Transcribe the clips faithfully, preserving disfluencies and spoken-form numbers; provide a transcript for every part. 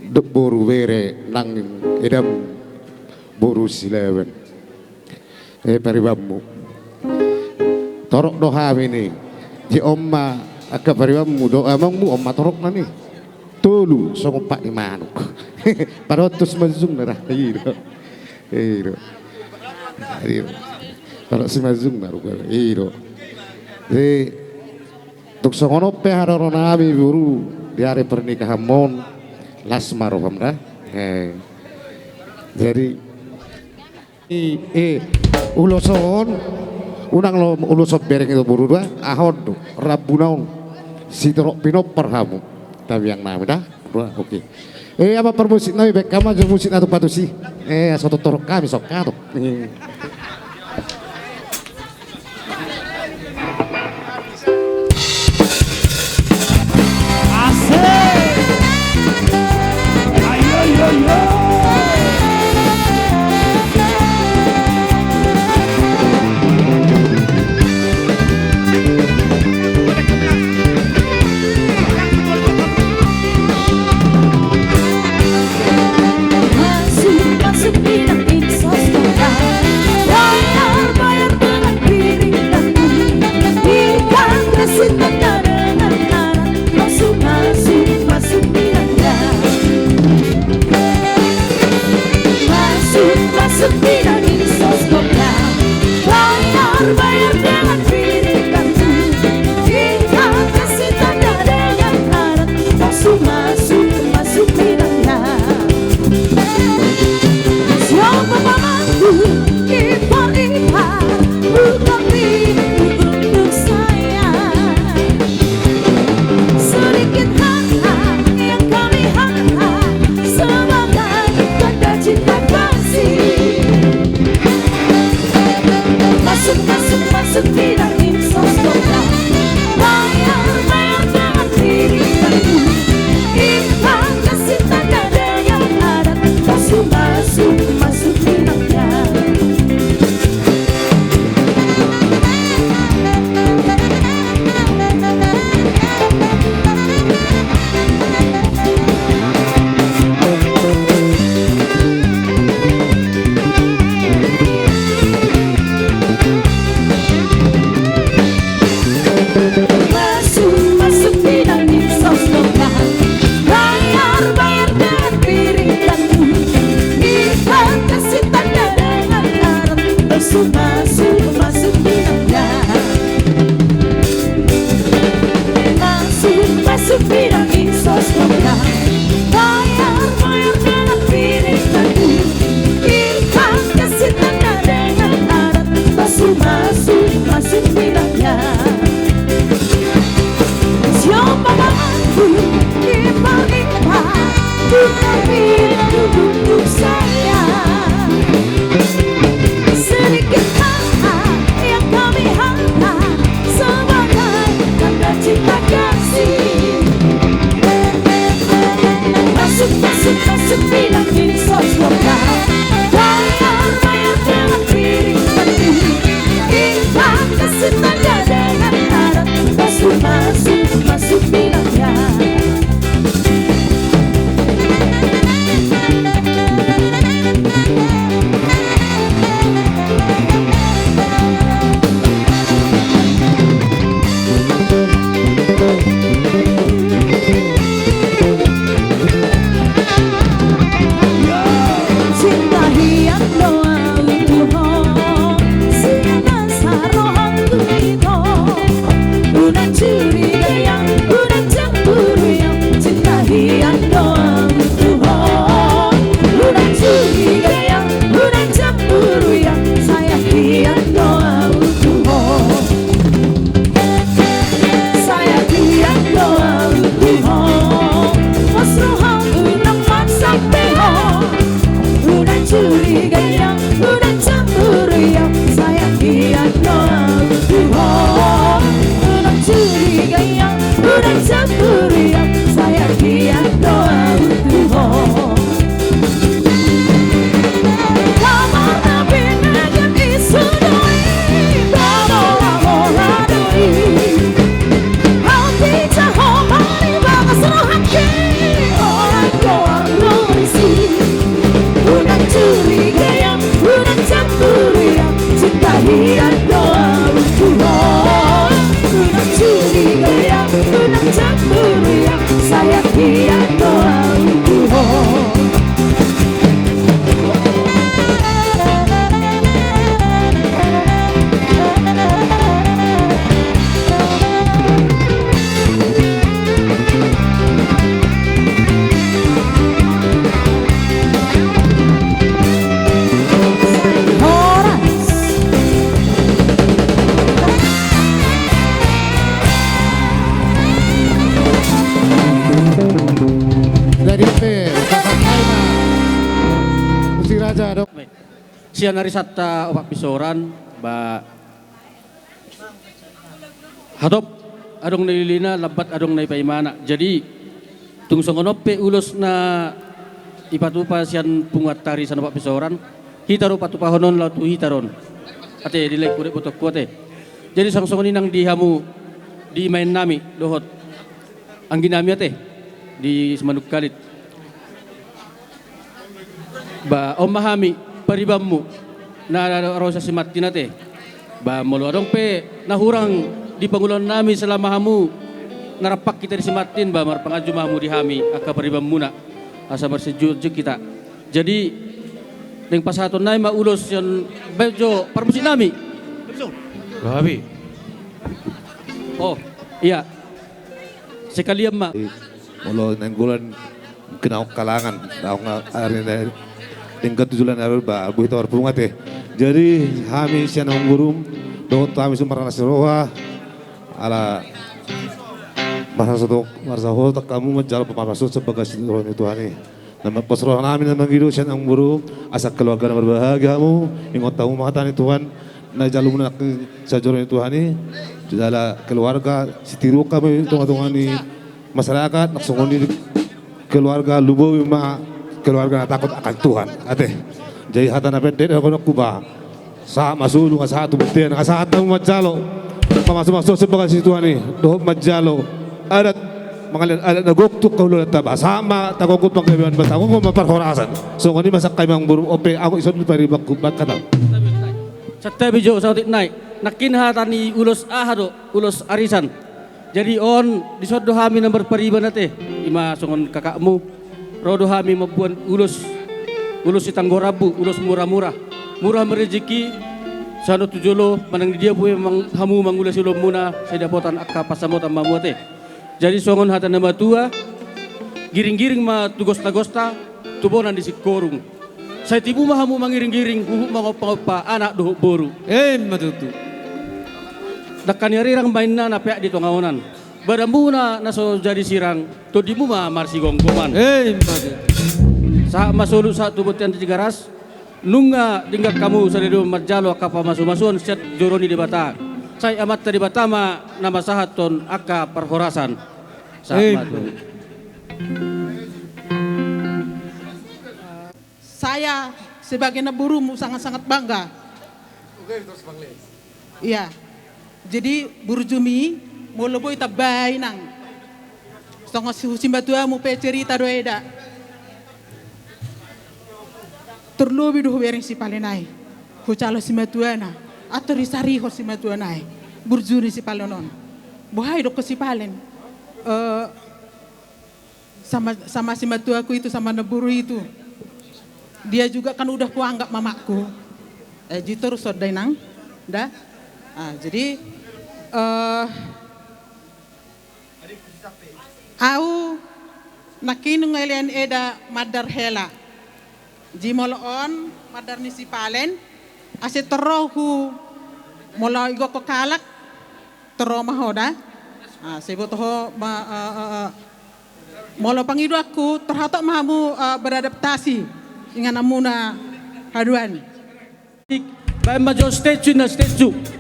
Dohot boru, bere nang edam boru Silaban. Eh, paribanmu. Torop do hami ni. Jadi on ma angka paribanmu dohot amongmu, on ma toropna ni. Tolu songon pat ni manuk. Padohot tu simanjujungna da. I do. I do. I do. Padohot simanjujungna rupa. I do. Jadi tung songon on pe haroronami boru di ari pernikahanmon, las ma roham da. Eh. Jadi i, eh, ulos on, unang lo ulos on bereng i do boru da, aha on do, rambuna on, sitorop pinompar hamu, tamiangnami da. Dua, oke. Eh, amang parmusik nami, baen hamu ma jo musik na tupa tusi. Eh, asa torop hami songon i do. Eh. Asik. Ayo, ayo, ayo. Masuk, masuk, bilang insos kota. Bayar, bayar dengan piring dan kulit. Ikan kasih tanda dengan alat. Masuk, masuk, masuk, bilang ya. Masuk, masuk, bilang insos kota. Bayar, bayar dengan piring dan kulit. Ikan kasih tanda dengan alat. Masuk, masuk, masuk, bilang ya. Siapa pamanku, ipar-ipar, buka pintu untuk saya. Sedikit harta yang kami harap sebagai tanda cinta kasih. Masuk, masuk, masuk, bilang insos kota. Bayar, bayar dengan piring dan kulit. Ikan kasih tanda dengan adat. Masuk, masuk, masuk, bilang ya. Masuk, masuk, bilang insos kota. Bayar, bayar dengan piring dan kulit. Ikan kasih tanda dengan adat. Masuk, masuk, masuk, bilang ya. Masuk, masuk, bilang insos kota. Bayar, bayar dengan piring dan kulit. Ikan kasih tanda dengan adat. Masuk, masuk, masuk, bilang ya. Siapa pamanku, ipar-ipar, buka pintu untuk saya. Sedikit harta yang kami harap sebagai tanda cinta kasih. Masuk, masuk, masuk, bilang insos kota. Bayar, bayar dengan piring dan kulit. Ikan kasih tanda dengan adat. Masuk, masuk, masuk, bilang ya. Sian arisanta Opat Pisoran, ba, hatop adong na nililina, lambat adong na ipaimana. Jadi, tung songon on pe ulos na ipatupa sian punguanta arisan Opat Pisoran, hita do patupahon on laho tu hita do on. Ate, di laengku dohot ibotongku ate. Jadi, songon i nang di hamu, di imaen nami dohot anggi nami ate, di Simanungkalit. Ba, on ma hami paribanmu na ro sian Simantin ate. Ba, molo adong pe na hurang di pangulaon nami selama hamu na rap hita di Simantin, ba, marpanganju ma hamu di hami angka paribanmuna, asa marsianjuanjuan hita. Jadi, naeng pasahaton nami ma ulos sian, baen jo parmusik nami. Babi. Oh, iya. Sekalian ma. Molo Nainggolan, kena kalangan, daong ari na denggan tu joloan ari, ba, buhit marpungu ate. Jadi, hami sian amangborum dohot hami sumarana siroha, ala marsasotok, marsasotok hamu manjalo pamasuhon sian bagasan roha ni Tuhan i. Na pos roha nami na mangido sian amangborum, asa keluarga na marbahagia hamu, ingot hamu ma hata ni Tuhan, na ijalo muna sian joro ni Tuhan i, jala keluarga sitiruon hamu di tongatonga ni masyarakat, nang songon i keluarga Lumobi ma keluarga na takut akan Tuhan. Ate. Jadi hata na pendek dohononku ba, sahat ma solu, sahat tu bontean, sahat hamu manjalo pamasumasuon sian bagasan Tuhan i, dohot manjalo adat, mangaliat adat na gok tu hulahulamuna, ba sahat ma tagonggot panggabean, ba tagonggot ma parhorasan. Songon i ma sian hami amangborum, on pe ahu dison di paribanku, ba hata. Santabi jo saotik nai. Nangkin hata ni ulos aha do, ulos arisan. Jadi on, dison do hami na marpariban ate, ima songon kakakmu. Ro do hami mamboan ulos, ulos sitanggo rambu, ulos muramura. Mura marejeki, sian on tu jolo, manang di dia pe mang-, hamu mangulasi ulaonmuna, sai dapotan angka pansamotan ma hamu ate. Jadi songon hata ni natuatua, giringgiring ma tu gostagosta, tu bona ni singkoru. Sai tibu ma hamu mangiringgiring, huhut mangopahompa anak dohot boru. Emma tutu. Dangka ni arirang ma inna na peak di tonga onan. Badanmuna na so jadi sirang, tondimu ma marsigomgoman. Emma tutu. Sahat ma solu sahat tu bontean Tigaras. Nunga denggan hamu sadari on manjalo angka pamasumasuon sian joro ni Debata. Sai Amanta Debata ma na masahathon angka parhorasan. Sahat ma tutu. Saya sebagai namborumu sangat-sangat bangga. Iya. Jadi burjumi, molo boi tambai nang. Songon si, simatuamu pe cerita do eda. Tarlobi do hubereng sipalen ai. Hujalo simatuana. Atau disarihon simatuana ai. Burju ni sipalen on. Boha i dokkon sipalen. Eh, sama, sama simatuaku itu, sama namboru itu. Dia juga kan udah kuanggap mamaku. Eh, gitu terus sudah nang. Dah. Ah, jadi, eh, au nangkin nunga ilean eda mandar hela. Jadi molo on mandar ni sipalen, asa torrohu molo igokhon halak, torro ma ho da. Ah, sai boto ho ma, eh, eh, eh. Molo pangidoanku, tarhatop ma hamu, eh, beradaptasi ingananmuna haduan. Baen ma jo stage na stage.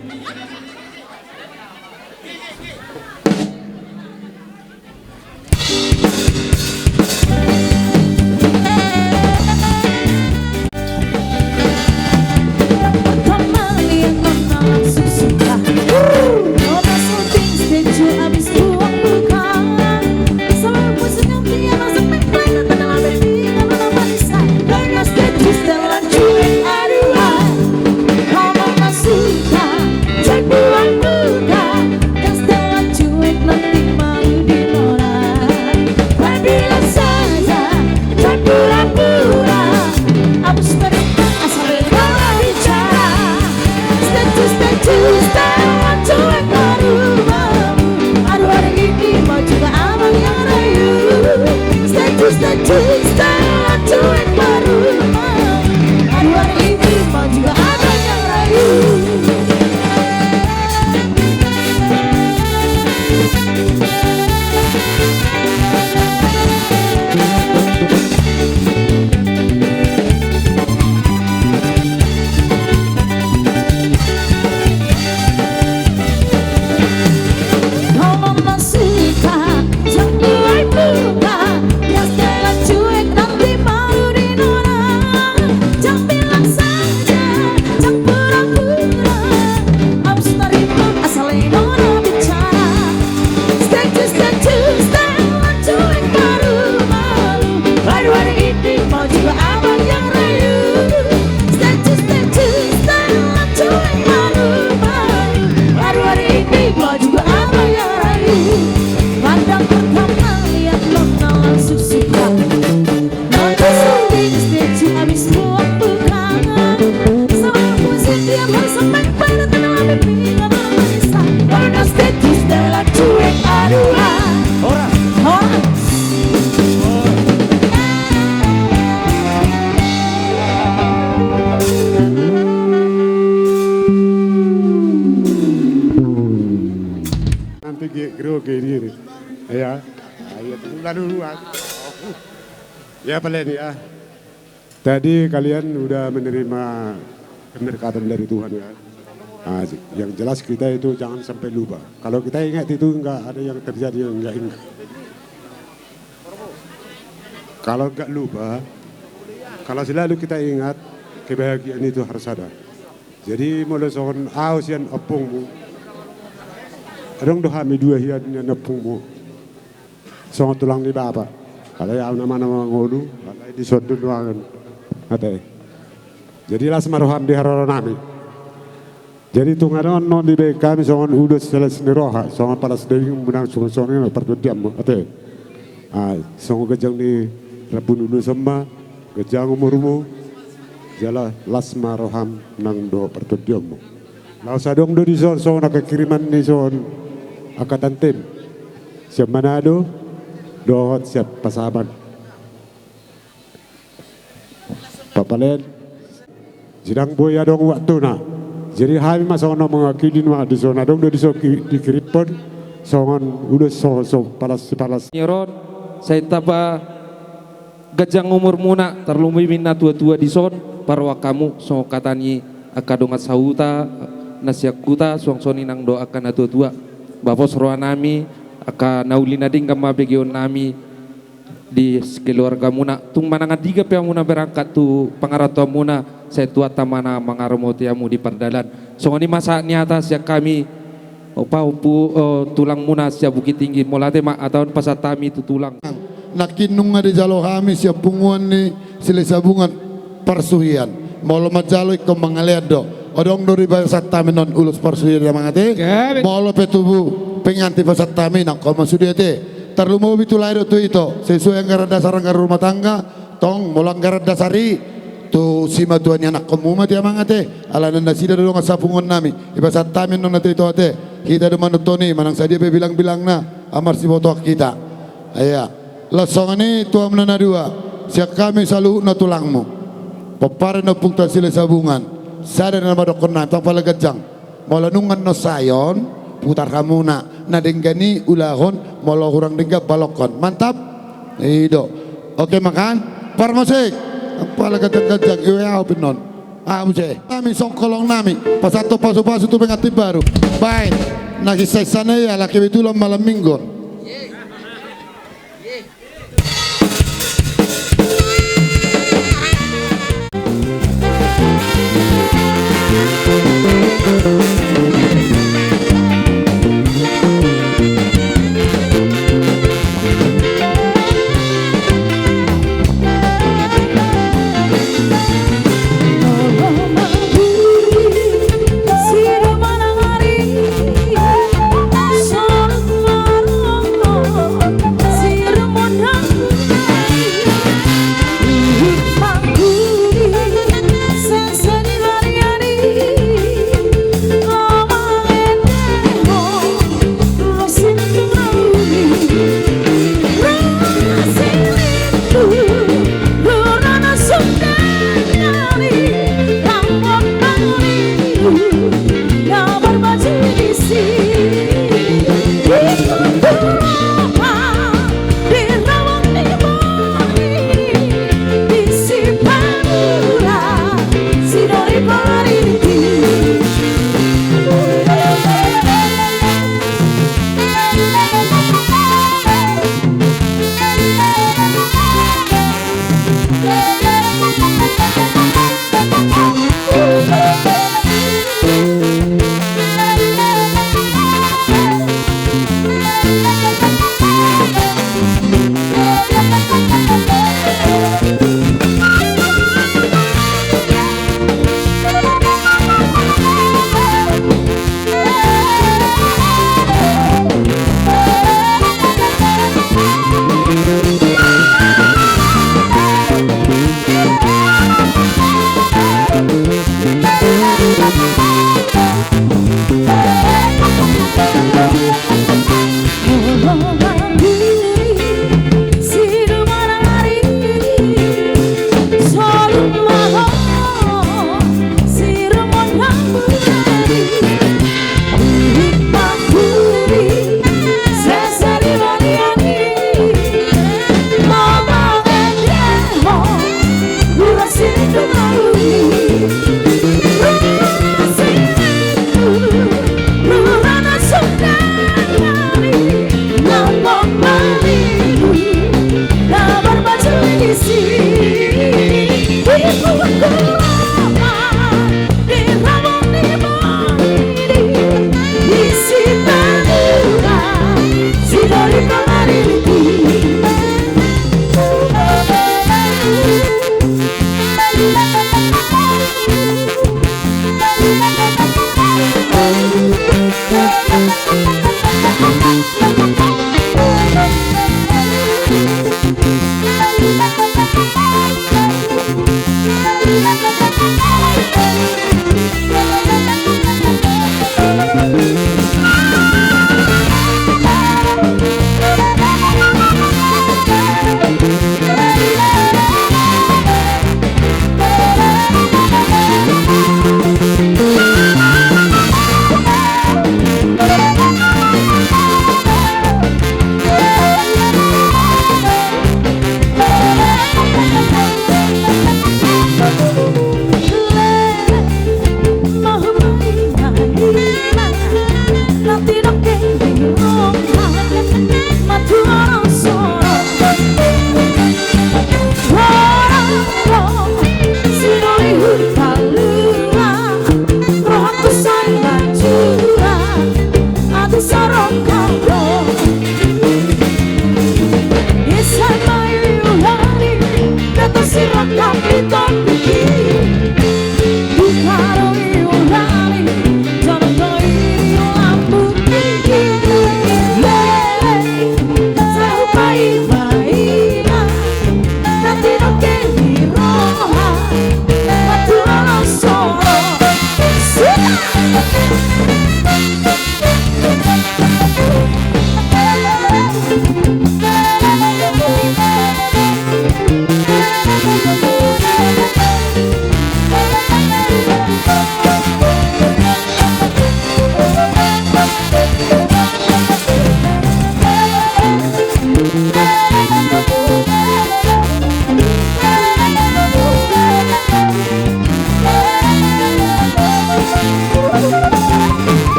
Ya, palen ya. Tadi kalian udah menerima keberkatan dari Tuhan ya. Nah, yang jelas kita itu jangan sampai lupa. Kalau kita ingat itu, nggak ada yang terjadi yang nggak ingat. Kalau nggak lupa, kalau selalu kita ingat, kebahagiaan itu harus ada. Jadi molo songon au sian ompungmu, adong do hami dua hian nian ompungmu. Songon tulang ni bapa. Alai au nama na mangolu, alai dison do nuaeng. Ate. Jadi las ma roham di haroro nami. Jadi tung adong annon dibaen hami songon ulos las ni roha, songon palas daging menang songon songon partondianmu. Ate. Ai, songon ganjang ni rambu ni ulos on ma, ganjang umurmu, jala las ma roham nang dohot partondianmu. Laos adong do dison songon angka kiriman ni son angka tantem. Sian Manado, dohot sian Pasaman. Palen. Sedang boi adong waktuna. Jadi hami ma songon na mewakili nuaeng dison, adong do dison ki-, dikirimhon songon ulos songon so palas sipalas. Nyoron, sai tamba ganjang umurmuna, tarlumobi na tua-tua dison, parrohahon hamu songon hata ni angka dongan sahuta, na sian huta, suang songon i nang do angka na tua-tua. Ba pos roha nami, angka na uli na denggan ma begeon nami di keluargamuna. Tung manang andigan pe hamuna berangkat tu pangarantoanmuna, sai Tuhanta ma na mangaramoti hamu di pardalan. Songon i ma sahat ni hata sian hami, o, pahompu, o, tulangmuna sian Bukittinggi, mauliate ma, hata on pasahat hami tu tulang. Nangkin nunga dijalo hami sian punguan ni Silahisabungan parsuhian. Molo manjalo ingkon mangalean do. Adong do dipasahat hami annon ulos parsuhian, amang ate. Gabe. Molo pe tubu pengantin pasahat hami, nangkon ma sude ate. Tarlumobi tu lae dohot tu ito, sesuai anggaran dasar anggaran rumah tangga, tong molo anggaran dasar i, tu simatua ni anakkonmu ma ate, amang ate. Alana nasida do dongan sapunguan nami, dipasahat hami annon ate, ito ate. Hita do manonton i, manang sadia pe bilang-bilangna, amar sibotoan hita. Ia. Laos songon i tu hamuna na dua, sian hami saluhutna tulangmu. Pomparan ni ompungta Silahisabungan, sada na mandokkon nami, tong pala ganjang. Molo nunga annon sai on, putar hamuna, na denggan i ulahon, molo hurang denggan balokkon. Mantap? I do. Oke ma kan? Parmusik. Pala ganjang-ganjang, iwe au pe annon. Ah, muse. Nami songkolong nami. Pasahat pasu-pasu tu pengantin baru. Baen. Na kisah-kisahna ia, laki betulan malam minggu.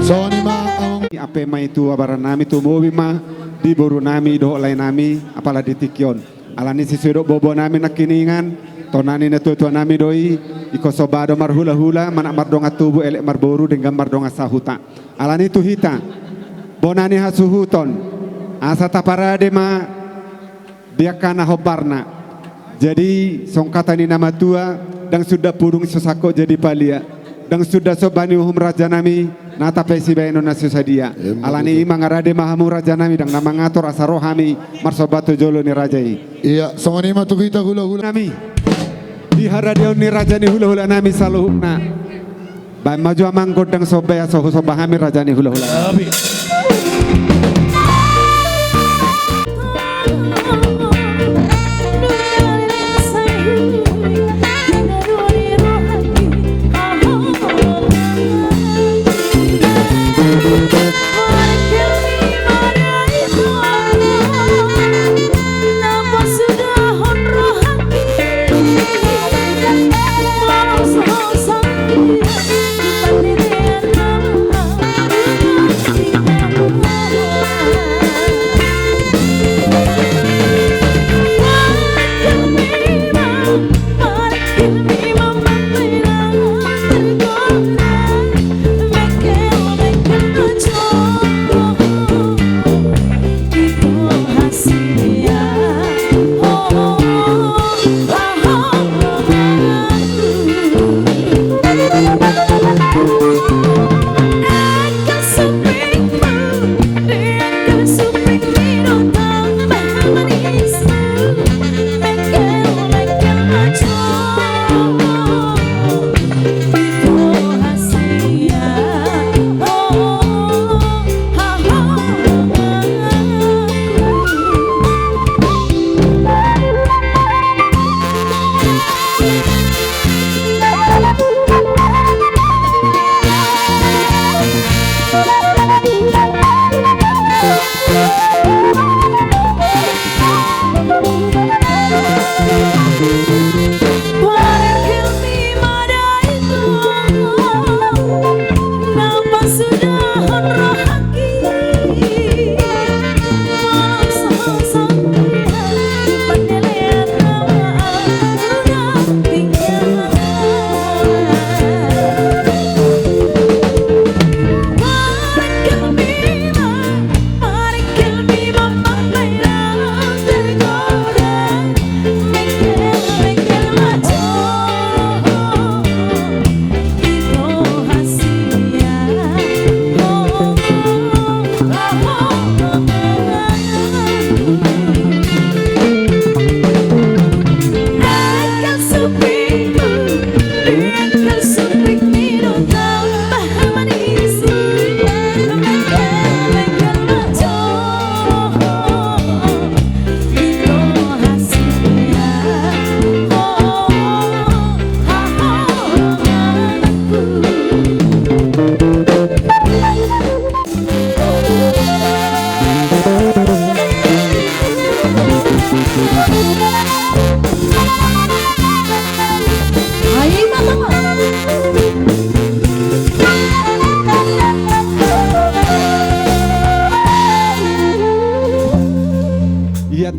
Songon i ma, amang. Ape ma i tu abaran nami, tumobi ma di boru nami dohot lae nami, apala di tingki on. Alani i sisudok bobo nami nangkiningan, tona ni natuatua nami do i, ingkon somba do marhulahula, manat mardongan tubu, elek marboru, denggan mardongan sahuta. Alani i tu hita, bona ni hasuhuton, asa taparade ma di angka na hombarna. Jadi, songon hata ni na matua, ndang suda pudung so sangkot jadi palia. Ndang suda somba ni uhum raja nami, na tape sibahenon na so sadia. Alani i mangarade ma hamu raja nami, ndang na mangator asa ro hami marsomba tu jolo ni raja i. Ia, songon i ma tu hita hulahula nami. Di haradeon ni raja ni hulahula nami saluhutna. Baen ma jo amang gondang somba i asa husomba hami raja ni hulahula.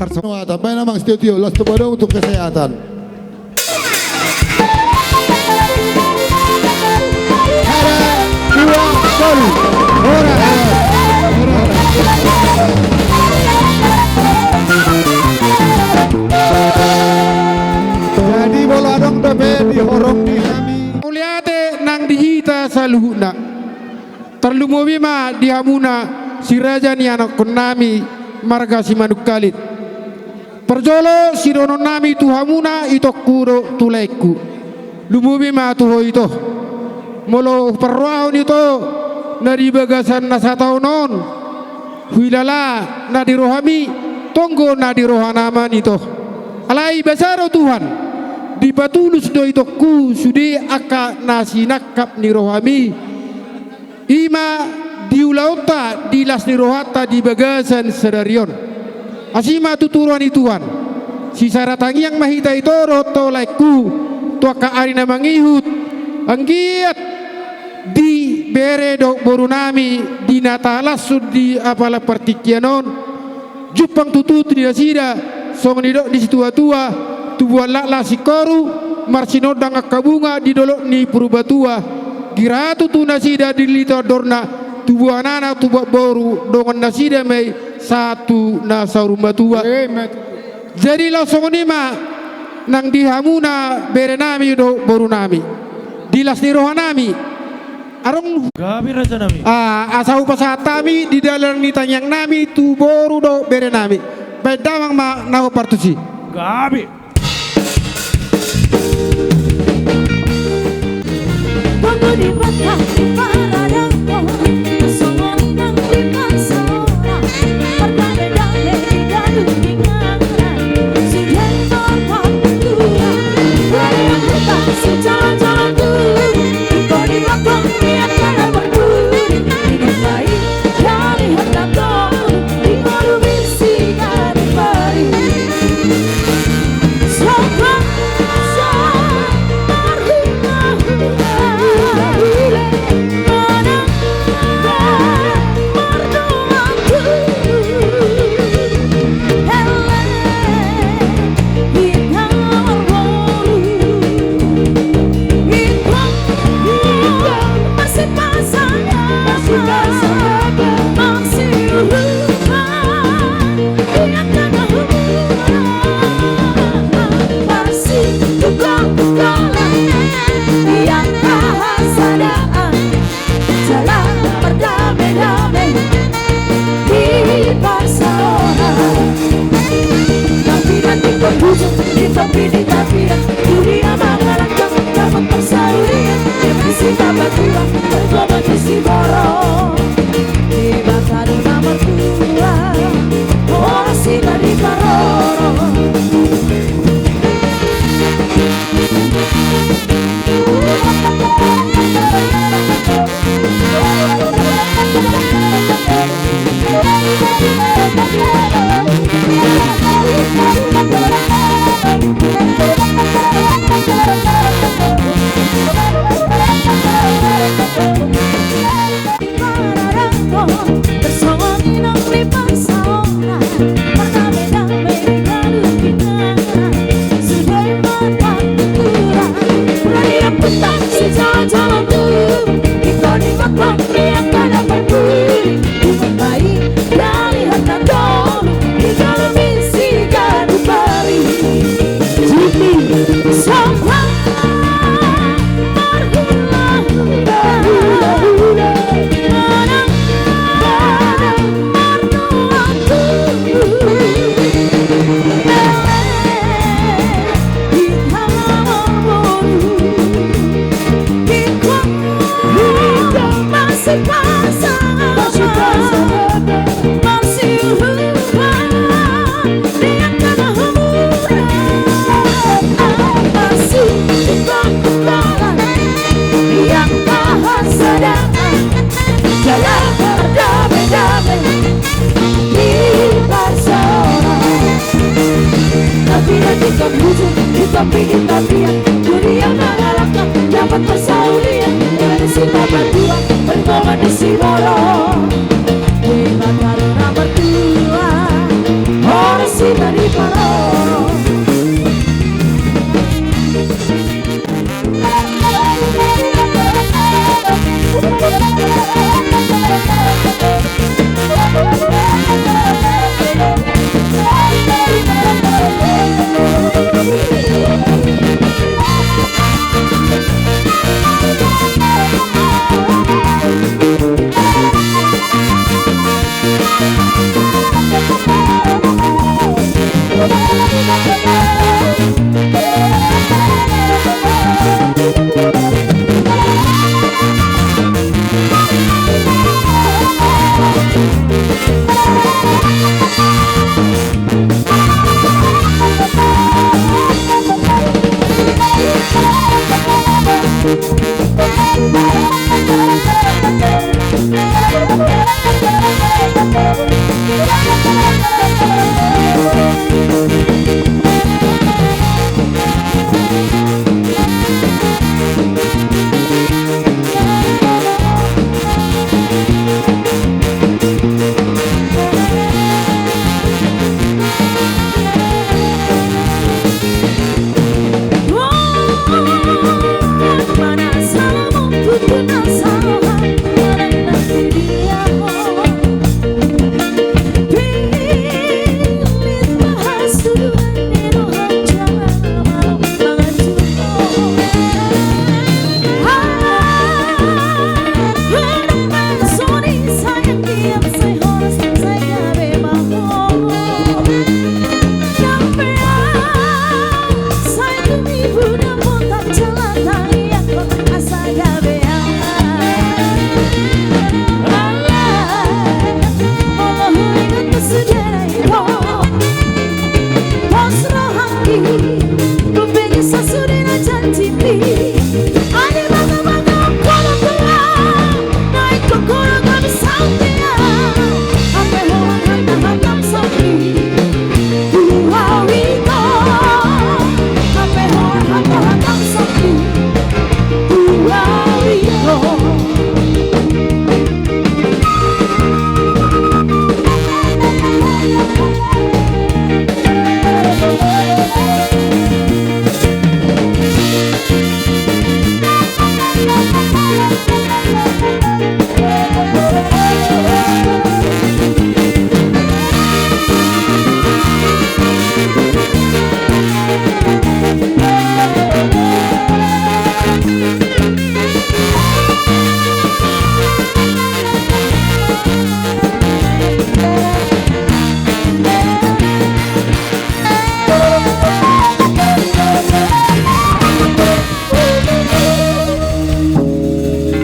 Tarsongon i ma, tambai na amang sitio-tio, las tu badong tu kesehatan. Sada, dua, tolu. Ora, ora, ora. Jadi molo adong dope di horong ni hami. Mauliate nang di hita saluhutna. Tarlumobi ma di hamuna si raja ni anakkonnami marga Simanungkalit. Parjolo sidohononnami tu hamuna itongku dohot tu laengku. Lumobi ma tu ho ito. Molo huparrohahon ito na di bagasan na sataon on, huilala na di rohami, tonggo na di rohanami ma ito. Alai basa do Tuhan, dipatulus do itongku sude angka na sinangkap ni rohami. I ma di ulaonta, di las ni rohanta di bagasan sadari on. Asi ma tu roha ni Tuhan. Sisada tangiang ma hita ito dohot ho laengku tu angka ari na mangihut. Anggiat di bere dohot borunami di na talashon di apala partingkian on. Jumpang tutu di nasida, songon nidok ni situa-tua, tubuan laklak singkoru, marsinondang angka bunga di dolok ni Purbatua, gira tutu nasida dilito andorna, tubuan anak tubuan boru, dongan nasida ma i sahat tu na saur matua. Jadi laos songon i ma nang di hamuna berenami dohot borunami. Di las ni rohanami. Adong. Gabe rajanami. Ah, asa hupasahat hami di dalan ni tangiangnami tu boru dohot berenami. Baen damang ma na hombar tusi. Gabe. Jala mardame-dame di parsaoran. Tapi nanti kau bujur di topi di tapian, dunia mangarangkang, dapat persaulian, di sita batua, berkorban di siborong. Di batadu nama tua, orang sita di karoro. Tapi nanti kau bujur di topi di tapian, dunia mangarangkang, dapat persaulian, di sita batua, berkorban di siborong. Di batadu nama tua, orang sita di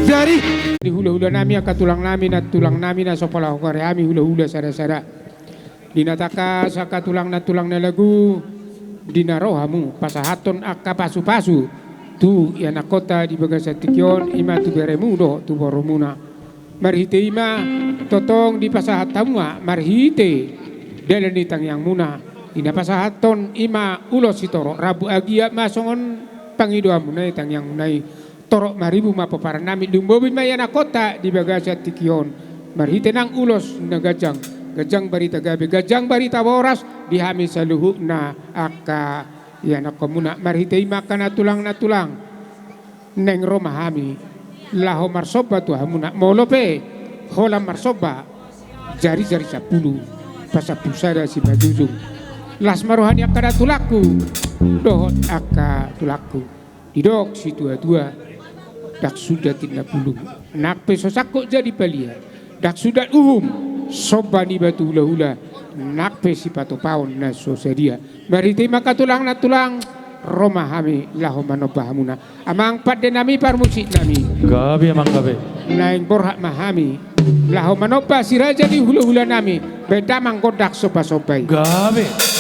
Jadi, di hula-hula nami, angka tulang nami, nantulang nami, na so pola hugari hami hula-hula sada-sada. Di na tangkas angka tulang nantulang na lagu, di na ro hamu pasahathon angka pasu-pasu tu ianakkonta di bagasan tingki on, i ma tu beremu dohot tu borumuna. Marhite i ma tongtong dipasahat hamu ma marhite dalan ni tangiangmuna, di na pasahathon i ma ulos sitorop rambu, anggiat ma songon pangidoanmuna i tangiangmuna i. Torop maribu ma pomparan nami, lumobi ma ianakkonta di bagasan tingki on. Marhite nang ulos na ganjang, ganjang barita gabe, ganjang barita boras di hami saluhutna angka ianakkonmuna. Marhite i ma angka nantulang-nantulang, naeng ro ma hami laho marsomba tu hamuna. Molo pe holan marsomba, jari-jari sampulu, pasampulu sada simanjujung. Las ma roha ni angka nantulangku dohot angka tulangku. Didok situa-tua, ndang sundat ninna bulung, nang pe so sangkot jadi palia. Ndang sundat uhum somba niba tu hula-hula, nang pe sipatupaon na so sadia. Marhite i ma angka tulang nantulang, ro ma hami laho manomba hamuna. Amang pande nami, parmusik nami. Gabe, amang, gabe. Naeng borhat ma hami laho manomba si raja ni hula-hula nami, baen damang gondang somba-somba i. Gabe.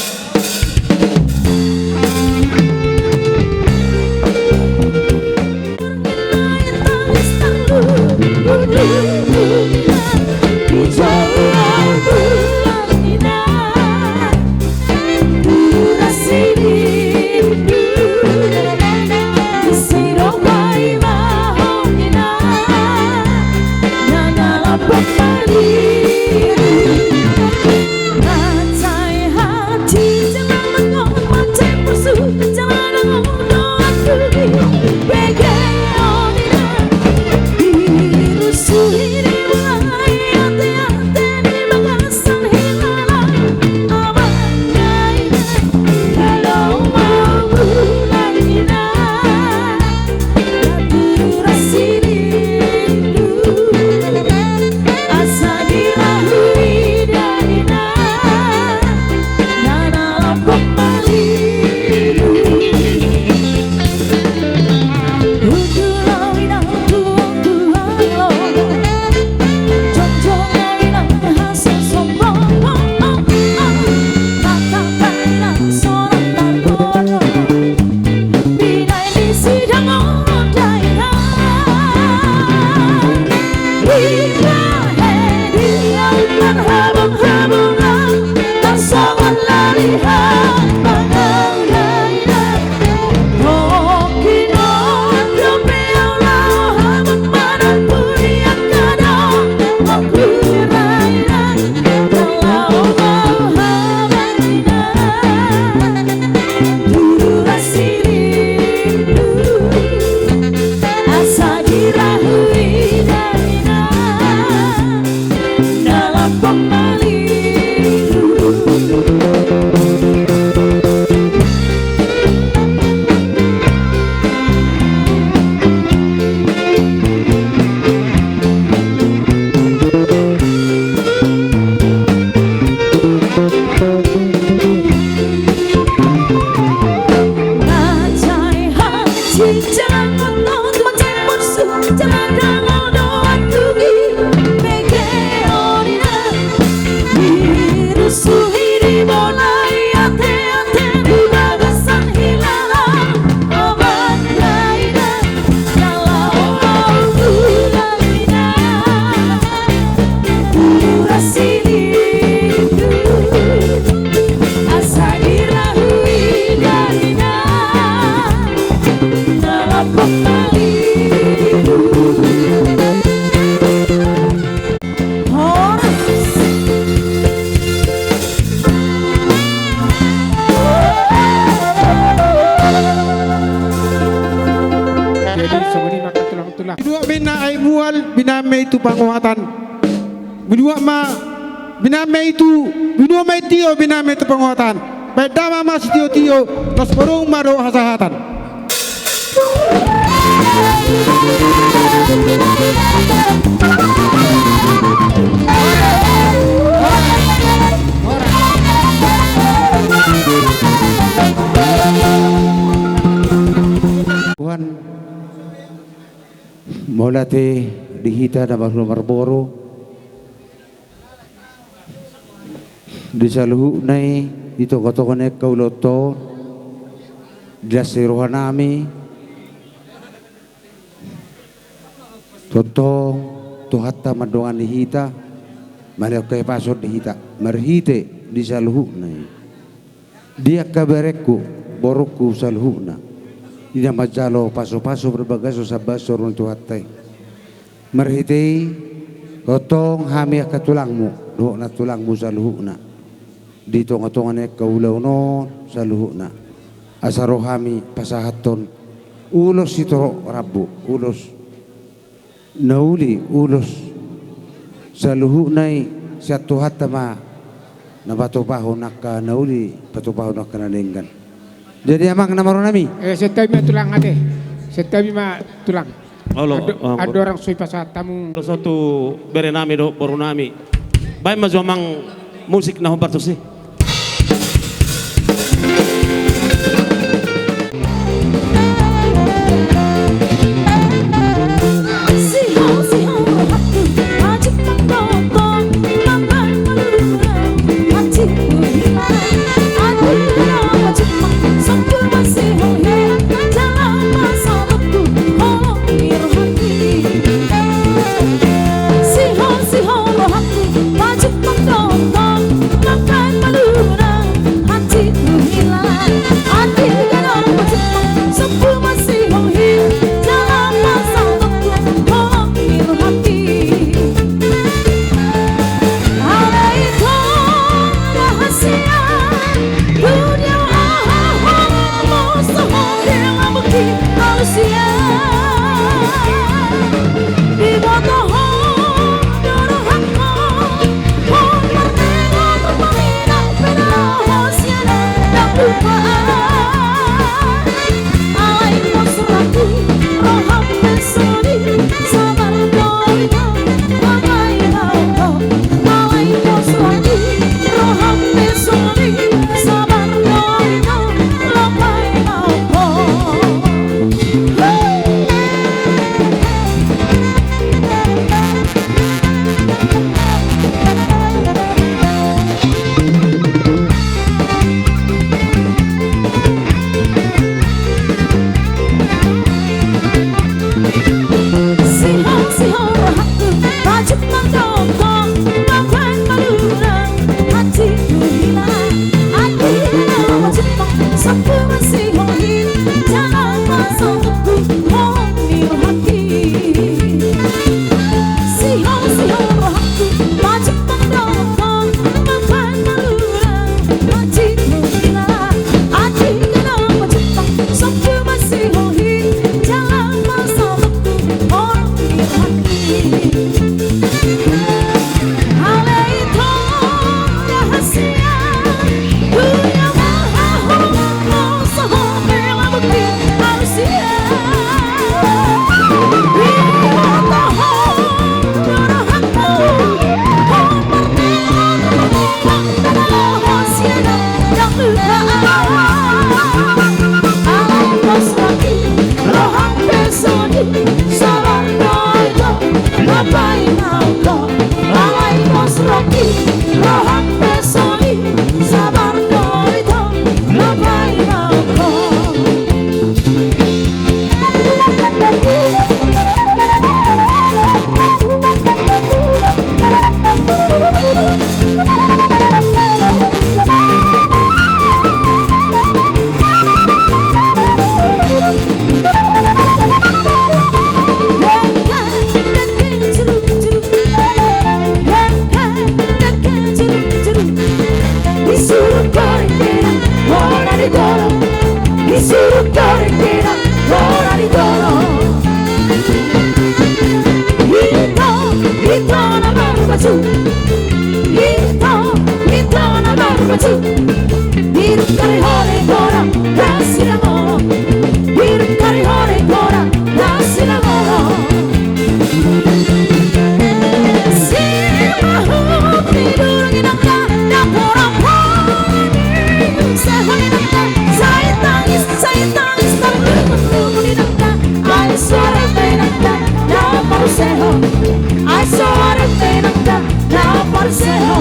i tu pangohatan. Binuat ma, binuat ma i tu, binuat ma i tio, binuat ma i tu pangohatan. Baen damang ma sitiotio, las porung ma dohot hasahatan. Tuhan, mauliate di hita na marhula marboru, di saluhutna i, di tongatonga ni angka ulaonta on, di las ni rohanami, tongtong Tuhanta mandongani hita, mangihon hahipason di hita, marhite di saluhutna i. Di angka berengku, borungku saluhutna, di na manjalo pasupasu parbagason sian bagas ni toru ni Tuhanta i. Marhite i, tongtong hami angka tulangmu, dohot nantulangmu saluhutna, di tongatonga ni angka ulaon on saluhutna, asa ro hami pasahathon ulos sitorop rambu, ulos na uli, ulos saluhutna i sian Tuhanta ma na patupahon angka na uli, patupahon angka na denggan. Jadi amang na marnami. Eh, santabi ma tulang ate. Santabi ma tulang. Olo, ando, ah, ando bo- andorang so dipasahat hamu. Ulos on tu berenami dohot borunami. Baen ma jo amang musik na hombar tusi. Maju. Biruk kari hore hora, dasi na molo. Biruk kari hore hora, dasi na molo. Simahup ni durung inangka, na porang-porang ni seho inangka. Sai tangis, sai tangis, tarlumun-lumun inangka. Ai soara ni inangka, na porang seho. Ai soara ni inangka, na porang seho.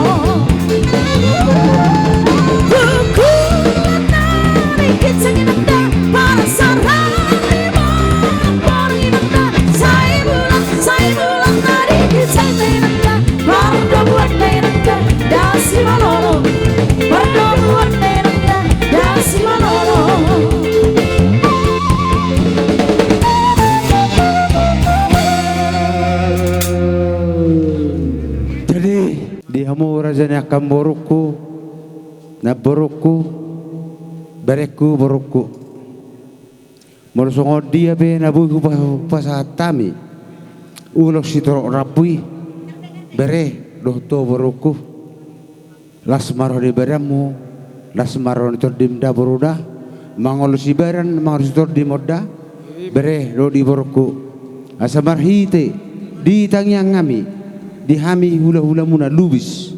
Jadi, di hamu raja ni angka borungku, namborungku, berengku, borungku. Molo songon dia pe na boi hupa-, hupasahat hami ulos sitorop rambu i, bere dohot ho borungku. Las ma roha ni badanmu, las ma roha ni tondim da boru da. Mangolosi badan, mangolosi tondim on da, bere dohot i borungku. Asa marhite di tangiang hami, di hami hula-hulamuna Lubis,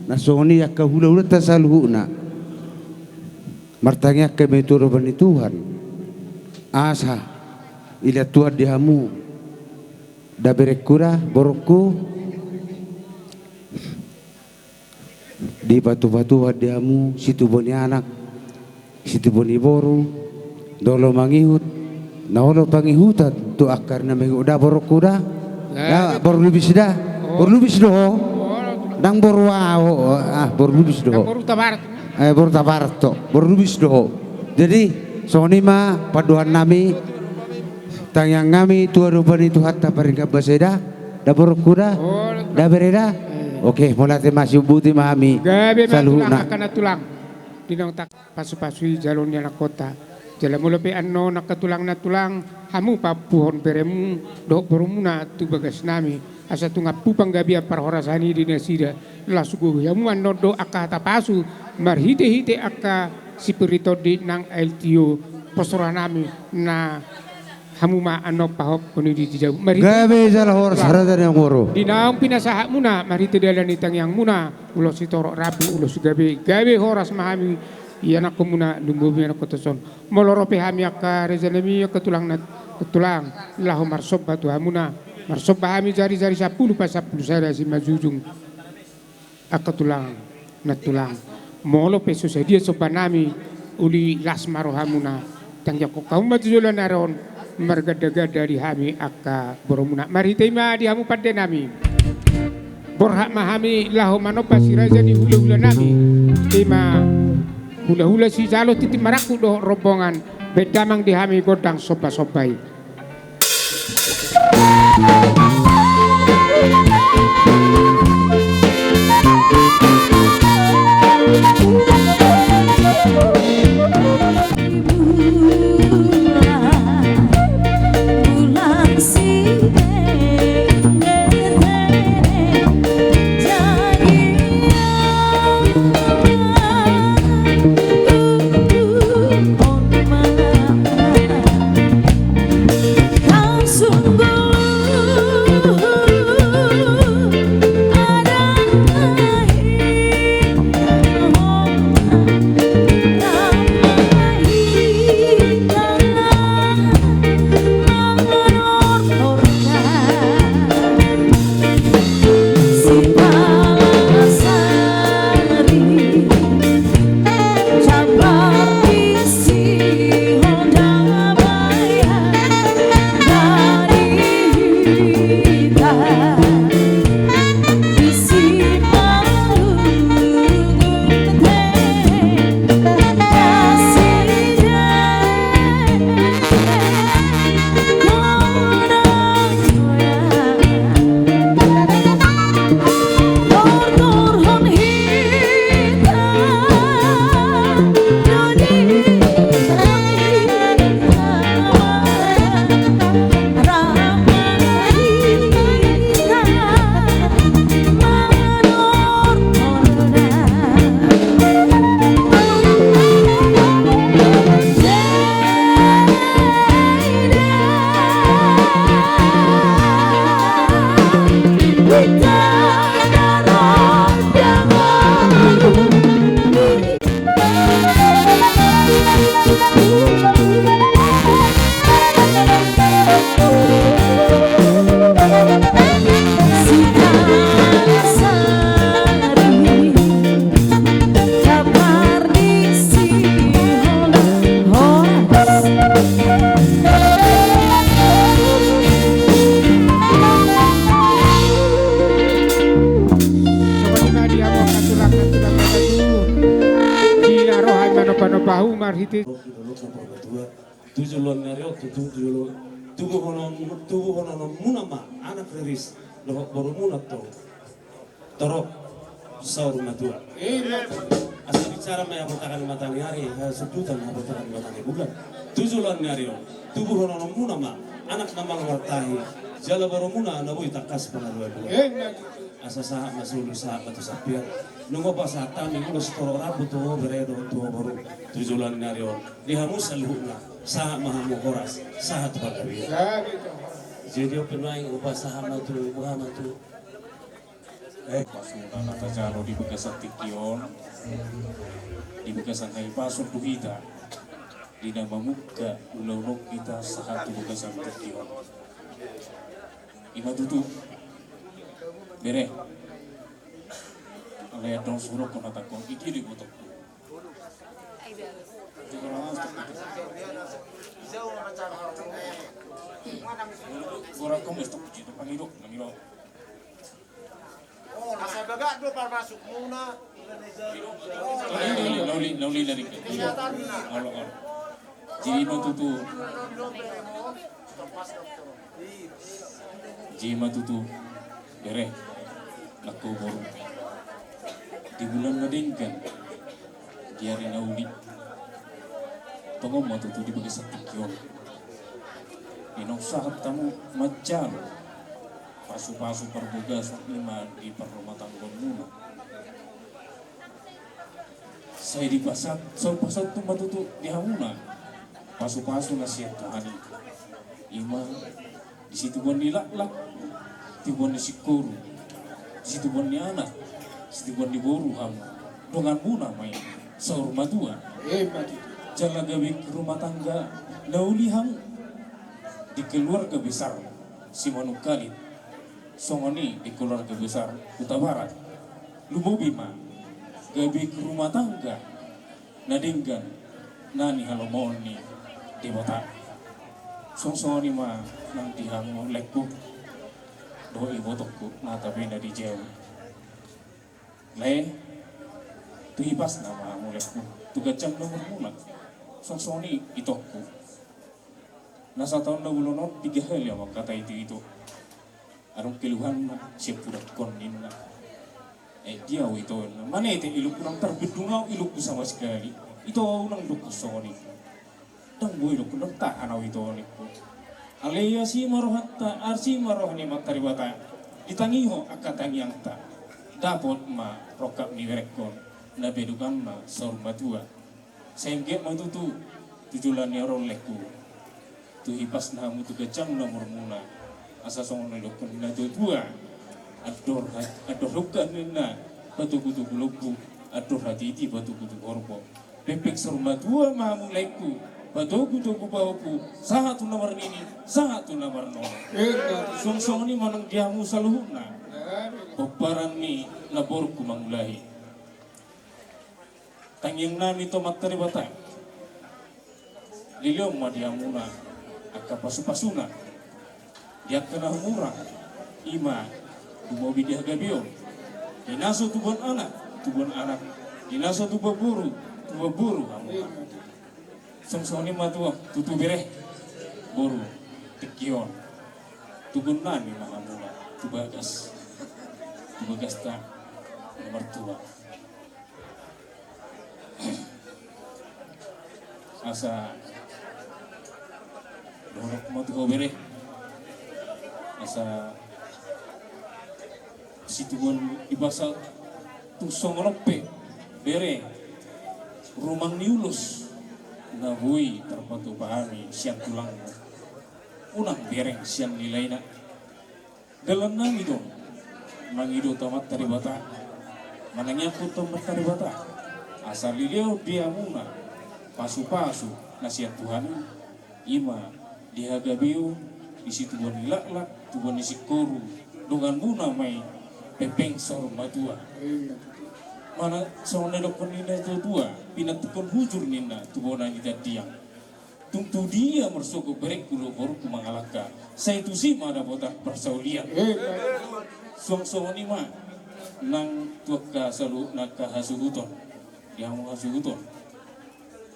na songon i angka hula-hulanta saluhutna, martangiang hami tu adopan ni Tuhan, asa dilehon Tuhan di hamu da berengku da borungku. Dipatupa Tuhan di hamu situbu ni anak, situbu ni boru, na olo mangihut, na olo pangihutan tu angka na mangihut da borungku da. Da, boru Lubis da. Boru Lubis do ho. Ndang boru ahu, ah, boru Lubis do ho. Ndang boru Tabarat. Eh, boru Tabarat do. Boru Lubis do ho. Jadi, songon i ma pandohan nami, tangiang nami tu adopan ni Tuhanta Pardenggan Basa i da, da borungku da, da bere da. Oke, mauliate ma, siumbuti ma hami saluhutna. Gabe ma tulang, angka na tulang. Di naung tangkas pasu-pasu i jalo ni anakhonta. Jala molo pe annon angka tulang na tulang, hamu paampuhon beremu dohot borumuna tu bagas nami, asa tung ampu panggabean parhorasan i di nasida. Laos hugohi hamu annon do angka hata pasu marhite-hite angka sipir ni tondi nang aek tio, pos roha nami na hamu ma annon pahophon i di jabu. Marhite. Gabe jala horas raja ni amang boru. Di naung pinasahatmuna marhite dalan ni tangiangmuna, ulos sitorop rambu, ulos gabe, gabe horas ma hami ianakhonmuna, lumobi anakhonta on. Molo ro pe hami angka raja nami, angka tulang na tulang, laho marsomba tu hamuna. Marsomba hami jari-jari sampulu pasampulu sada simanjujung. Angka tulang na tulang, molo pe so sadia somba nami, uli las ma rohamuna. Tangiangkon hamu ma tu joloan ni ari on, marganda-ganda di hami angka borumuna. Marhite i ma di hamu pande nami. Borhat ma hami laho manomba si raja ni hula-hula nami. I ma hula-hula sijalo tintin marangkup dohot rombongan, baen damang di hami gondang somba-somba i. Pahu marhite. Di dolok na Purbatua. Tu joloan ni ari on tutu, tu jolo, tubuhonon, tubuhononmuna ma anak riris dohot borumuna tong. Torop saur matua. Asa bicara ma hapotakan ni mataniari, hasundutan hapotakan ni matanibulan. Tu joloan ni ari on tubuhononmuna ma anak na malo martahi, jala borumuna na boi tangkas pangalualuan. Asa sahat ma solu, sahat ma tu sampian. Nunga pasahat hami ulos torop rambu tu ho bere dohot tu ho boru. Tu joloan ni ari on di hamu saluhutna, sahat ma hamu horas, sahat tu panggabean. Jadi on pe nuaeng hupasahat ma tu, hupasahat ma tu. Eh, pasuna na tajalo di bagasan tingki on, di bagasan hahipason do hita, di na mamungka ulaon on hita sahat tu bagasan tingki on. I ma tutu, bere. Alai adong surukkon na tangkon, i dia do ibotongku. Gorakkon ma stok tu jito, pangidok, pangidok. Asa bagak do parmasukmuna. Nauli, nauli, nauli dari. Olo, olo. Jadi i ma tutu. Jadi i ma tutu, bere, nang ho boru. Di bulan na denggan, di ari na uli, tongon ma tutu di bagasan tingki on, di naung sahat hamu manjalo pasupasu parbagason i ma di parrumatanggaonmuna. Sai dipasahat, sai pasahat tu ma tutu di hamuna pasupasu na sian Tuhan i. I ma di situbuan ni laklak, tubuan ni singkoru, di situbuan ni anak, situbuan ni boru hamu. Donganmuna ma i saur matua. Jala gabe rumah tangga na uli hamu di keluarga besar Simanungkalit. Songon i di keluarga besar Hutabarat. Lumobi ma gabe rumah tangga na denggan na nihalomohon ni Debata. Songon i ma nang di hamu laengku dohot ibotongku na tapena di jabu. Lae, tu hipasna ma hamu laengku, tu ganjang na umurmuna. Songon i itongku. Na sataon na bolon on piga hali au mangkatai tu ito. Adong keluhanna sian pudakkon ninna. Eh, dia au ito ninna. Manete ilukku, ndang tarbendung au ilukku sama sekali. Ito au, ndang dokkon songon i. Ndang boi dokkon, ndang tahan au ito ningku. Alai asi ma rohanta, asi ma roha ni Amanta Debata. Ditangihon angka tangiangta. Dapot ma rongkap ni berengkon na binoanna saur matua. Sai anggiat ma tutu tu joloan ni ari on laengku, tu hipasna hamu tu ganjang na umurmuna. Asa songon na nidokkon ni natuatua, andor ha-, andor hungka ninna patogutogu lombu, andor hatiti patogutogu horbo. Pengpeng saur matua ma hamu laengku, patogutogu pahompu, sahat tu na marnini, sahat tu na marnono. Songon i ma nang di hamu saluhutna, pomparan ni namborungku mangulahi. Tangiangnami tu Amanta Debata, lelehon ma di hamuna angka pasupasuna di angka na humurang, i ma lumobi di hagabeon, di na so tubuan anak, tubuan anak, di na so tubuan boru, tubuan boru hamu. Songon i ma tutu, tutu bere, boru, tingki on tubuannami ma hamuna tu bagas, tu bagasta na martua. Asa dohononku ma tu ho bere, asa situbuan ni basa, tung songon on pe bere, rumang ni ulos na boi tarpatupa hami sian tulangmu. Unang bereng sian nilaina. Dalannami do mangido tu Amanta Debata, manangiangkon tu Amanta Debata, asa lelehon di hamuna pasupasu na sian Tuhan i, i ma di hagabeon, di situbuan ni laklak, tubuan ni singkoru, donganmuna ma i pengpeng saur matua. Manang songon na nidokkon ni natuatua, pinantikhon hujur ninna tu bona ni tandiang. Tung tu dia marsogot berengku dohot borungku mangalangka, sai tusi ma dapotan parsaulian. Songon i ma nang tu angka saluhutna angka hasuhuton, di hamu hasuhuton.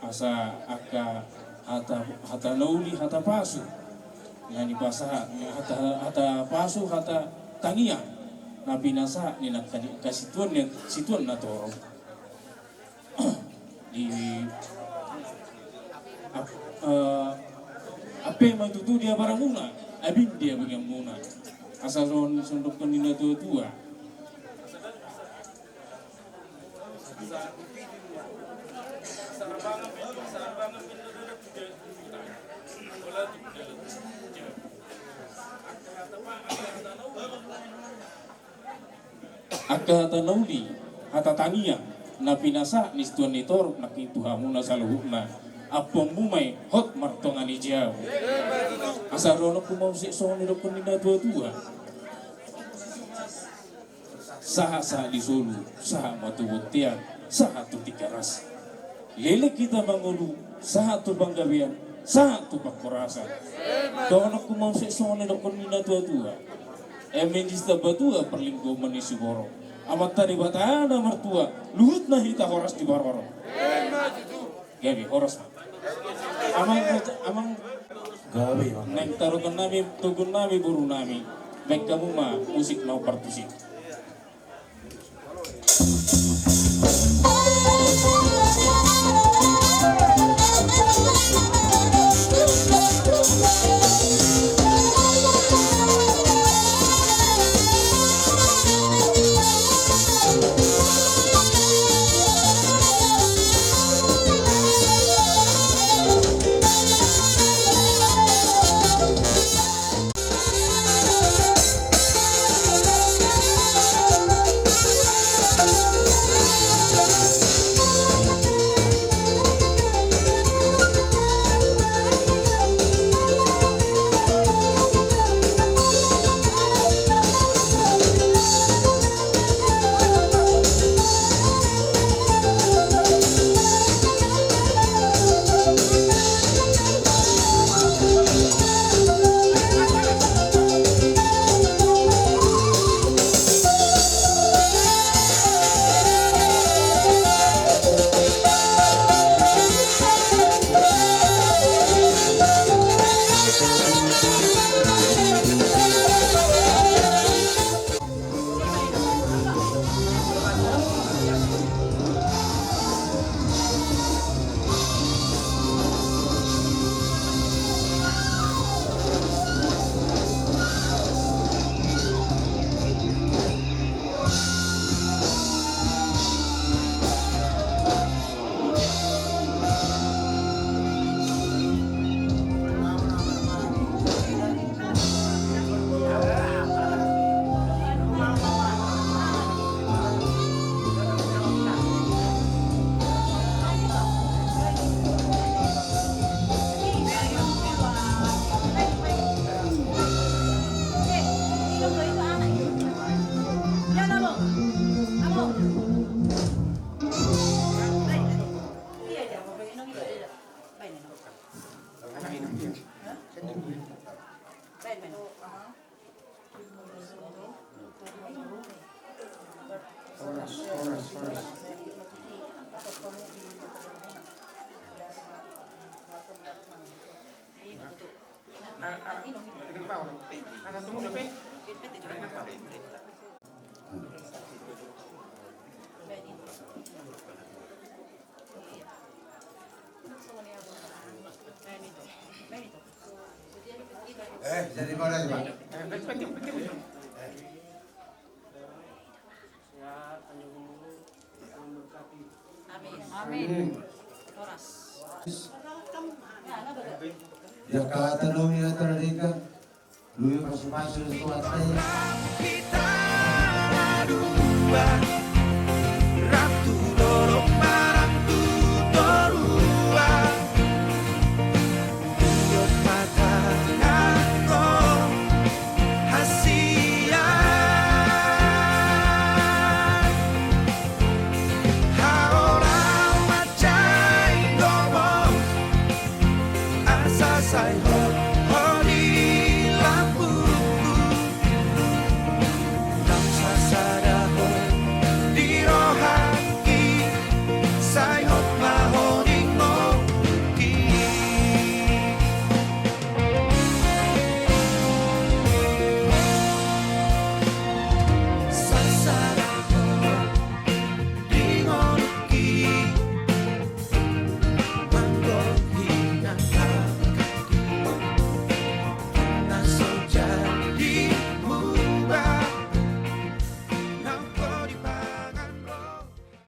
Asa angka hata, hata na uli, hata pasu na nipasahat, hata, hata pasu, hata tangiang na pinasahat ni nangkin angka situan ni, situan na torop. Di ap-, eh, ampe ma tutu dia baramuna, abing dia bagamuna. Asa songon, songon didok ni na tua-tua. Angka hata na uli, hata tangiang na pinasahat ni situan ni torop nangkin tu hamuna saluhutna. Ampongmu ma i hot martonga ni jabu. Asa dohononku ma muse songon didok ni na tua-tua. Sahat-sahat di solu, sahat ma tu bontean, sahat tu Tigaras. Leleng hita mangolu, sahat tu panggabean, sahat tu panghorasan. Dohononku ma muse songon didok ni na tua-tua. Eme di Sitamba Tua parlinggoman ni siborok, Amanta Debata na martua, luhutna hita horas diparorot. Gabe, horas ma. Amang, amang. Gabe, amang. Naeng taruhon nami, togu nami, boru nami. Baen hamu ma musik na partusik. Eh, jadi mana, Pak? Amin. Amin. Horas. Dia kata naung ia terdeka. Lui pasu-pasu suat.